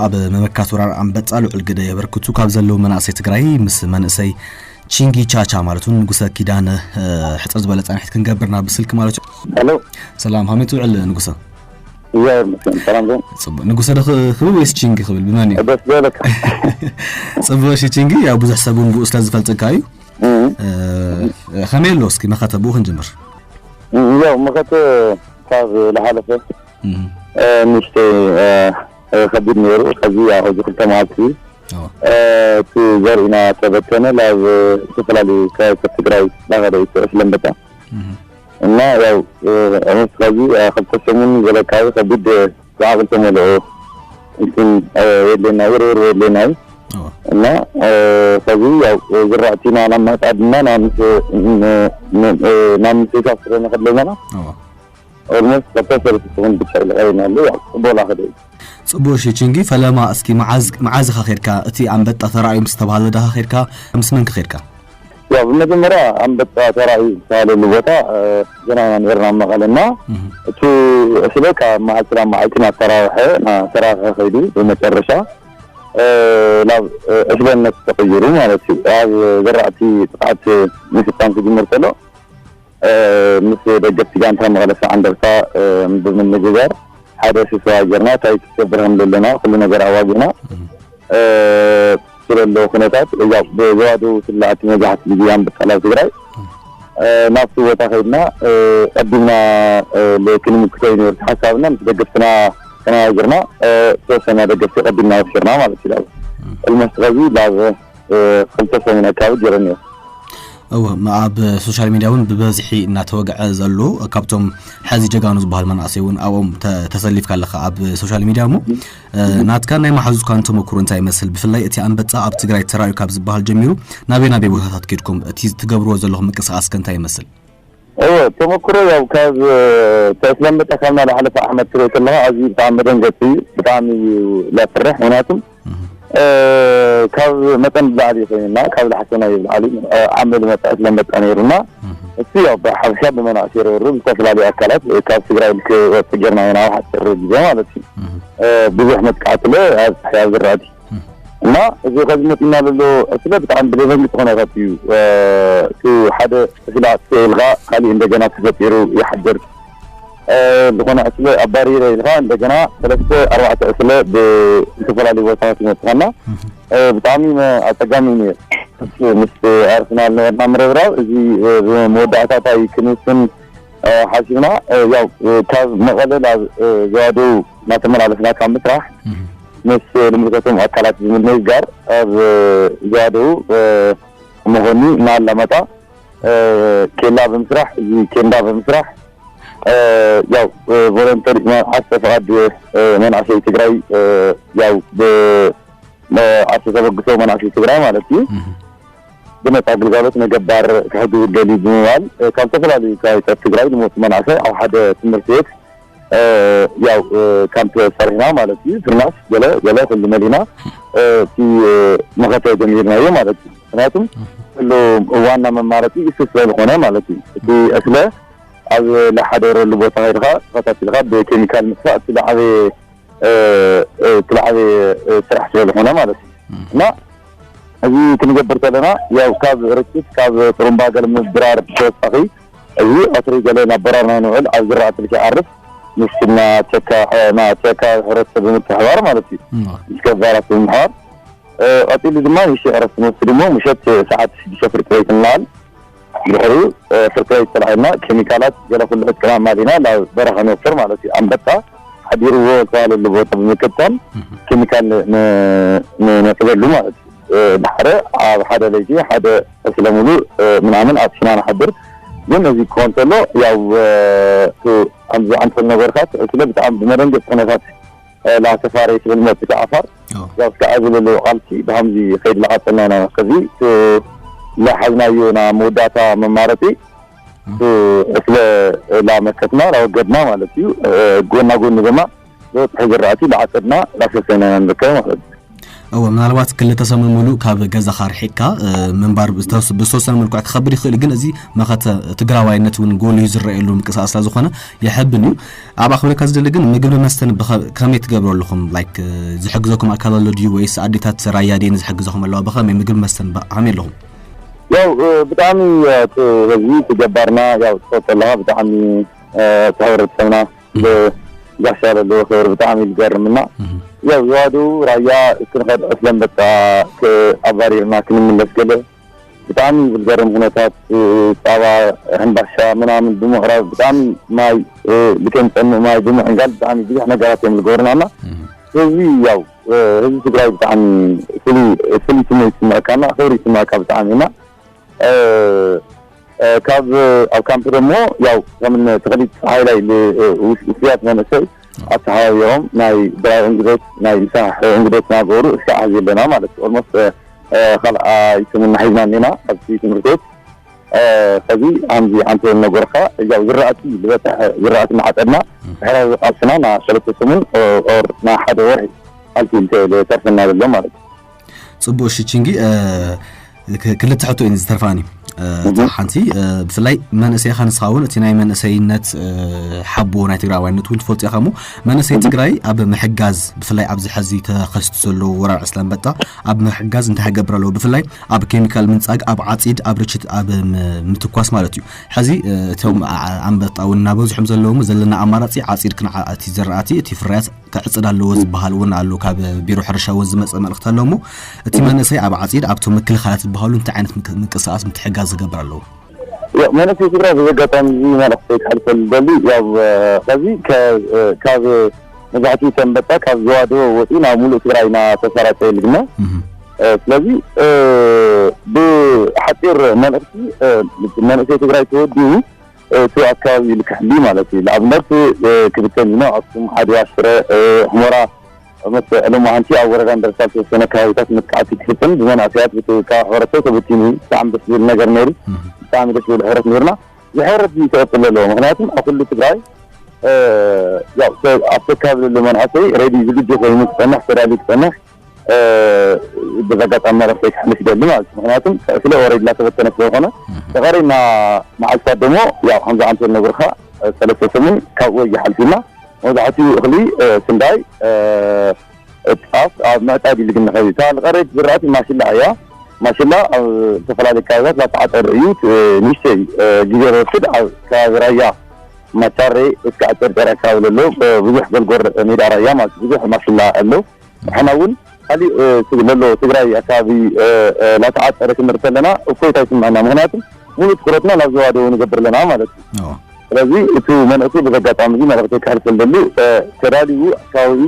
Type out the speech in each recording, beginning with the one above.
ኣብ መመካት ወራር ኣንበጣ ልዑል ግደ የበርክቱ ካብ ዘለዉ መናእሰይ ትግራይ ምስ መንእሰይ ቺንጊ ቻቻ ማለት እውን ንጉሰ ኪዳነ ሕፅር ዝበለ ፃንሒት ክንገብርና ብስልክ ማለት እዩ። ሰላም ሃመይ ትውዕል ንጉሰ? እግዚኣብሔር ይመስገን ሰላም ዶ? ፅቡቅ። ንጉሰ ዶ ክብል ወይስ ቺንጊ ክብል ብመን እዩ? ደስ ዝበለካ። ፅቡቅ። እሺ ቺንጊ፣ ያው ብዙሕ ሰብ እውን ብኡ ስለ ዝፈልጠካ እዩ። ከመይ ኣሎ እስኪ መኸተ ብኡ ክንጅምር። ያው መኸተ ካብ ዝሓለፈ ንእሽተይ ከቢድ ነይሩ። ከዚ ያው ሕዚ ክልተ መዓልቲ እቲ ዘርእና ተበተነ ናብ ዝተፈላለዩ ከባቢታት ትግራይ እናኸደ እዩ ስለ ኣንበጣ እና ያው ምስ ከዚ ክልተ ሰሙን ዘለካ ከቢድ ብዓቕሊ ተመልኦ እንትን የድልየና ውርውር የድልየና እዩ እና ከዚ ያው ዝራእቲና ናብ ምዕፃድ እና ናብ ምስብሳብ ስለ ንኸድለና ኦልሞስት ክልተ ሰለስተ ሰሙን ብቻ ኢለ ቀሪና ኣሎ። ያው ፅቡቅ ላኸደ እዩ። ፅቡቅ። እሺ ቺንጊ፣ ፈለማ እስኪ መዓዝ መዓዝ ኢኻ ኸድካ? እቲ ኣንበጣ ተራእዩ ምስ ተባህለ ዳኻ ኸድካ? ምስ መን ከ ኸድካ? ያው ብመጀመርያ ኣንበጣ ተራእዩ ዝተባህለሉ ቦታ ገና ኢና ነርና ኣብ መቐለ እና እቲ ዕስለ ካብ መዓልቲ ናብ መዓልቲ እናተራወሐ እናተራኸ ከይዱ ብመጨረሻ ናብ ዕስለነት ተቐይሩ ማለት እዩ። ኣብ ዘራእቲ ጥቕዓት ምፍፃም ክጅምር ከሎ ምስ ደገፍቲ ጋንታ መቐለ ሰብዓ እንደርታ ብምንግጋር ሓደ ስብሰባ ጌርና እንታይ ክትገብር ከም ዘለና ኩሉ ነገር ኣዋጊና ስለሎ ኩነታት ያው ብዘዋደው ስላዕቲ መብዛሕቲ ግዜ ኣንበጣ ናብ ትግራይ ናብቲ ቦታ ከይድና ቀዲምና ክንምክቶ እዩ ነሩ ሓሳብና ምስ ደገፍትና ተነጋጊርና ዝተወሰነ ደገፍቲ ቀዲምና ወሲድና ማለት እዩ። ኦልሞስት ከዚ ናብ ክልተ ሰሙን ኣካባቢ ጌረ ነሩ። እወ ኣብ ሶሻል ሚድያ እውን ብበዝሒ እናተወግዐ ዘሎ ካብቶም ሕዚ ጀጋኑ ዝበሃል መናእሰይ እውን ኣብኦም ተሰሊፍካ ኣለካ ኣብ ሶሻል ሚድያ እሞ ናትካን ናይ መሓዙትካን ተመክሮ እንታይ ይመስል? ብፍላይ እቲ ኣንበጣ ኣብ ትግራይ ተራእዩ ካብ ዝበሃል ጀሚሩ ናበይ ናበይ ቦታታት ከድኩም እቲ ትገብርዎ ዘለኹም ምንቅስቃስ ከ እንታይ ይመስል? እወ ተመክሮ ያው ካብ ተስለ ኣንበጣ ካብ ናይ ዝሓለፈ ዓመት ትሪኦ ከለኻ ኣዝዩ ብጣዕሚ መደንገፂ እዩ። ብጣዕሚ እዩ ለፍርሕ ምክንያቱም ካብ መጠን ብላዕሊ ኮይኑና ካብ ዝሓሰብናዮ ብላዕሊ ዓመል መጣ ስለመጣ ነይሩና እሱ ያው ብሓፈሻ ብመናእሰይ ርብርብ ዝተፈላለዩ ኣካላት ካብ ትግራይ ክወፅእ ጌርና ኢና ኣብ ሓፂር ግዜ ማለት እዩ። ብዙሕ መጥቃዕቲ ለ ኣብፅሐ ኣብ ዝራእቲ እና እዚ ከዚ መፂና ዘሎ ዕስለ ብጣዕሚ ብደበንግፂ ኩነታት እዩ። እቲ ሓደ ዕስለ ኣጥፍኤ ኢልካ ካሊእ እንደገና ተፈጢሩ ይሓድር። ዝኾነ ዕስለ ኣባሪረ ኢልካ እንደገና ሰለስተ ኣርባዕተ ዕስለ ብዝተፈላለዩ ቦታታት ይመፅኻና። ብጣዕሚ ኣፀጋሚ እዩ ነይሩ። ምስ ኣርሰናል ነበርና ምርብራብ እዚ መወዳእታ እንታይ ክንውስን ሓሲብና ያው ካብ መቐለ ናብ ዘዋደው እናተመላለስና ካብ ምስራሕ ምስ ልምልከቶም ኣካላት ብምንግጋር ኣብ ዘዋደው መኾኒ እናላመጣ ኬላ ብምስራሕ እዚ ኬንዳ ብምስራሕ ያው ቮለንተሪ ዓርሰ ፍቓድ መናእሰይ ትግራይ ያው ዓርሰ ተበግሶ መናእሰይ ትግራይ ማለት እዩ ብነፃ ግልጋሎት ንገባር ክሕግዙ ደልዩ ብምባል ካብ ዝተፈላለዩ ከባቢታት ትግራይ ዝመፁ መናእሰይ ኣብ ሓደ ትምህርቲ ቤት ያው ካምፕ ሰሪሕና ማለት እዩ። ፍርናስ ገለ ገለ ኩሉ መሊና እቲ መኸተ ጀሚርናዮ ማለት እዩ። ምክንያቱም ኩሉ ዋና መማረፂ እሱ ስለዝኾነ ማለት እዩ። እቲ ዕስለ ኣብ ዝሓደረሉ ቦታ ከይድካ ተኸታቲልካ ብኬሚካል ምጥፋእ እቲ ዝዓበየ እቲ ዝዓበየ ስራሕ ስለዝኾነ ማለት እዩ እና እዚ ክንገብር ከለና ያው ካብ ርችት ካብ ጥሩምባ ገለ ምብራር ተወሳኺ እዚ ቀትሪ ገለ ናብ በራር ናይ ንውዕል ኣብ ዝራእቲ ልክ ይዓርፍ ምስ ና ቸካ ና ቸካ ሕብረተሰብ ብምትሕባር ማለት እዩ ምስ ገባራት ብምሕባር ቀፂሉ ድማ ንእሽተይ ዕረፍቲ ንወስድ እሞ ምሸት ሰዓት ሽዱሽተ ፍርቂ ለይቲ ንበዓል። ድሕሪኡ ፍርቂ ለይቲ ተላዒልና ኬሚካላት ገለ ኩሉ ዕጥቅና ኣማሊእና ናብ በረኻ ንወፍር ማለት እዩ። ኣንበጣ ሓዲርዎ ዝተባህለሉ ቦታ ብምክታል ኬሚካል ነጥበሉ ማለት እዩ። ድሓረ ኣብ ሓደ ለይቲ ሓደ ዕስለ ሙሉእ ምናምን ኣጥፊና ንሓድር። ግን እዚ ክኾን ከሎ ያው ከምዚ ኣንተ ነገርካት ዕስለ ብጣዕሚ ብመደንገፅ ኩነታት ላሰፋሪ ስብል መጥቃ ዓፋር ያው እስከ ኣዝለሉ ቃልሲ ብሃምዚ ኸይድ ላቐጠና ኢና። ከዚ ላሓዝናዮ ና መወዳእታ መማረፂ ዕስለ ላመከትና ላወገድና ማለት እዩ። ጎና ጎኒ ድማ ዝበፅሐ ዝራእቲ ላዓፀድና ላሰሰና ኢና ንርከብ ማለት እዩ። እወ፣ ምናልባት ክልተ ሰሙን ሙሉእ ካብ ገዛኻ ርሒቕካ ምንባር ብዝተወሰነ መልክዑ ክኸብድ ይኽእል፣ ግን እዚ መኸተ ትግራዋይነት እውን ጎሊሁ ዝረኣየሉ ምንቅስቃስ ስለ ዝኾነ የሐብን እዩ። ኣብ ኣኽብረካ ዝደሊ ግን ምግቢ መስተን ከመይ ትገብሩ ኣለኹም? ላይክ ዝሕግዘኩም ኣካል ኣሎ ድዩ ወይስ ኣዴታት ራያ ድየን ዝሕግዘኹም ኣለዋ? ብኸመይ ምግቢ መስተን ከመይ ኣለኹም? ያው ብጣዕሚ ህዝቢ ትገባርና ያው ትፈልጦ ኣለኻ ብጣዕሚ እቲ ሕብረተሰብና ጋሻ ለለዎ ክብሪ ብጣዕሚ ዝገርምና ያው ዝዋዱ ራያ ክንኸድ ዕስለን በቃ ኣባሪርና ክንምለስ ገለ ብጣዕሚ ብዝገርም ኩነታት ፃባ ሕምባሻ ምናምን ብምቕራብ ብጣዕሚ ማይ ልከም ፀምእ ማይ ብምዕንጋል ብጣዕሚ ብዙሕ ነገራት እዮም ዝገብሩናና። ህዝቢ ያው ህዝቢ ትግራይ ብጣዕሚ ፍሉይ ስሜት ይስምዐካና ክብሪ ይስምዐካ ብጣዕሚ እና ካብ ኣብ ካምፕ ደሞ ያው ከም ተኽሊት ሓይላይ ውፍያት መንእሰይ ኣተሓባቢሮም ናይ ድራይ እንግዶት ናይ ምሳሕ እንግዶት ናገበሩ እስካዕ ሐዚ ኣለና ማለት እዩ። ኦልሞስት ካልኣይ ሰሙን ሒዝና እኒና ኣብዚ ትምህርቲ ቤት ከዚ ኣምዚ ኣንተ ነገርካ ያው ዝራእቲ ዝበፅሐ ዝራእቲ እናዓፀድና ድሕሪ ቃልስና ና ሰለስተ ሰሙን ኦር ና ሓደ ወርሒ ኣልፊ ተርፈና ዘሎ ማለት እዩ። ፅቡቅ እሺ ቺንጊ ክልተ ሕቶ እየን ዝተርፋኒ። ሓንቲ ብፍላይ መንእሰይኻ ንስኻ እውን እቲ ናይ መንእሰይነት ሓቦ ናይ ትግራዋይነት እውን ትፈልጡ ኢኻ እሞ መንእሰይ ትግራይ ኣብ ምሕጋዝ ብፍላይ ኣብዚ ሕዚ ተኸስቱ ዘሎ ወራር ዕስለ ኣንበጣ ኣብ ምሕጋዝ እንታይ ክገብር ኣለዎ? ብፍላይ ኣብ ኬሚካል ምንጻግ፣ ኣብ ዓጺድ፣ ኣብ ርችት፣ ኣብ ምትኳስ ማለት እዩ። ሕዚ እቶም ኣንበጣ እውን እናበዝሖም ዘለዉ ዘለና ኣማራፂ ዓፂድ ክንዓቲ ዘራእቲ እቲ ፍርያት ክዕፅድ ኣለዎ ዝበሃል እውን ኣሎ። ካብ ቢሮ ሕርሻ እውን ዝመፀ መልእኽቲ ኣሎ እሞ እቲ መንእሰይ ኣብ ዓፂድ ኣብቶም ምክልኻላት ዝበሃሉ እንታይ ዓይነት ምንቅስቃስ ምትሕጋዝ ዝገብር ኣለዎ? መንእሰይ ትግራይ በዚ ኣጋጣሚ እዚ መልእኽቲ ክሓልፈሉ ደሊ ያው ከዚ ካብ መብዛሕትኡ ተንበጣ ካብ ዝዋዶ ወፂኡ ናብ ሙሉእ ትግራይ እናተሰራጨ ይልግነ። ስለዚ ብሓፂር መልእኽቲ መንእሰይ ትግራይ ተወዲኡ እቲ ኣካባቢ ኢሉ ክሕሊ ማለት እዩ። ንኣብነት ክብተን ኢኖ ኣክሱም፣ ዓድዋ፣ ሽረ፣ ሑመራ መስ ዕለማ ሓንቲ ኣብ ወረዳ እንደርታ ዝተወሰነ ከባቢታት መጥቃዕቲ ክፍፅም ብመናእሰያት ካብ ሕብረተሰብ ተበቲኑ ብጣዕሚ ደስ ዝብል ነገር ነይሩ። ብጣዕሚ ደስ ዝብል ሕብረት ነይርና። እዚ ሕብረት እዚ ተቐፅሎ ኣለዎ። ምክንያቱም ኣብ ኩሉ ትግራይ ያው ኣብ ተካባቢ ዘሎ መናእሰይ ሬዲ ዝግጁ ኮይኑ ክፀንሕ ተዳልዩ ክፀንሕ በዚ ኣጋጣሚ መልእኽተይ ክሕልፍ ይደሊ ማለት እዩ። ምክንያቱም ስለ ኦሬዲ እናተበተነ ስለዝኾነ ተቐሪና መዓልታት ደሞ ያው ከምዚ ኣንተ ነግርካ ሰለስተ ሰሙን ካብኡ ኣይሓልፊና መብዛሕትኡ እኽሊ ስንዳይ ጣፍ ኣብ ምዕፃድ እዩ ዝግነ። ከዚ እታ ዝቐረየት ዝራእቲ ማሽላ እያ። ማሽላ ኣብ ዝተፈላለዩ ከባቢታት እናተዓፀደ እዩ። ንእሽተይ ግዜ ዝወስድ ኣብ ከባቢ ራያ ማቻሬ እስከ ኣጨርጨር ኣካባቢ ዘሎ ብዙሕ ጎልጎር ሜዳ ራያ ማለት ብዙሕ ማሽላ ኣሎ። ንሕና እውን ካሊእ ዘሎ ትግራይ ኣካባቢ እናተዓፀረ ክንርኢ ከለና እፎይታ ይስምዐና። ምክንያቱ ሙሉእ ትኩረትና ናብ ዘዋደው ንገብር ኣለና ማለት እዩ። ስለዚ እቲ መንእሰይ በዚ ኣጋጣሚ እዚ መልእኽቲ ክሕልፈል ደሊ ተዳልዩ ኣካባቢ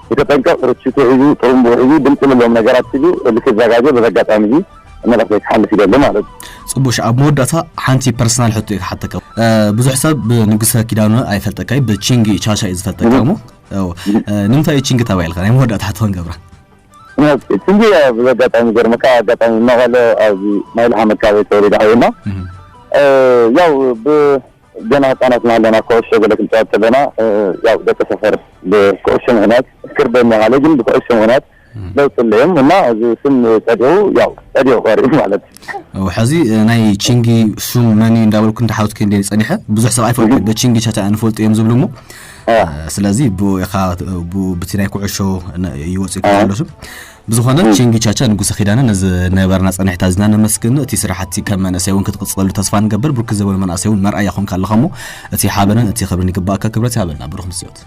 ብተጠንቀቕ ርችቱ ሒዙ ጥሩምቡ ሒዙ ድምፂ ዘለዎም ነገራት ሒዙ ልክዘጋጀ በዚ ኣጋጣሚ እዚ መልእኽቲ ክሓልፍ ይደሊ ማለት እዩ። ፅቡሽ ኣብ መወዳእታ ሓንቲ ፐርሰናል ሕቶ እዩ ክሓተካ። ብዙሕ ሰብ ብንጉሰ ኪዳኑ ኣይፈልጠካይ ብቺንጊ ቻቻ እዩ ዝፈልጠካ እሞ ንምንታይ እዩ ቺንጊ ተባሂልካ ናይ መወዳእታ ሕቶ ክንገብራ። ቺንጊ ብዚ ኣጋጣሚ ገርመካ ኣጋጣሚ መቐለ ኣብዚ ናይ ልሓመ ኣካባቢ ተወሊደ ሓውና ያው ገና ህፃናት እናሃለና ኩዕሾ ገለ ክንፃወት ከለና ያው ደቂ ሰፈር ብኩዕሾ ምክንያት ክርበኛ ሃለ ግን ብኩዕሾ ምክንያት ለውጥለዮም እና እዚ ስም ፀዲቑ ያው ፀዲቑ ቀሪቡ ማለት እዩ። ሕዚ ናይ ቺንጊ ሹም መን እዩ እንዳበልኩ እንዳሓወትኩ እንደ ፀኒሐ ብዙሕ ሰብ ኣይፈልጡ ቺንጊ ቻቻ ንፈልጡ እዮም ዝብሉ እሞ ስለዚ ብኡ ኢኻ ብቲ ናይ ኩዕሾ ይወፅእ ዘሎ ስም ብዝኾነ ቺንጊ ቻቻ ንጉሰ ኪዳነ ነዚ ነበርና ፀኒሕታ ዝና ነመስግን እቲ ስራሕቲ ከም መንእሰይ እውን ክትቅፅለሉ ተስፋ ንገብር ብርክ ዝበሉ መናእሰይ እውን መርኣያ ኮንካ ኣለኻ እሞ እቲ ሓበንን እቲ ክብርን ይግባእካ ክብረት ይሃበልና ብሩክ ምስዮት።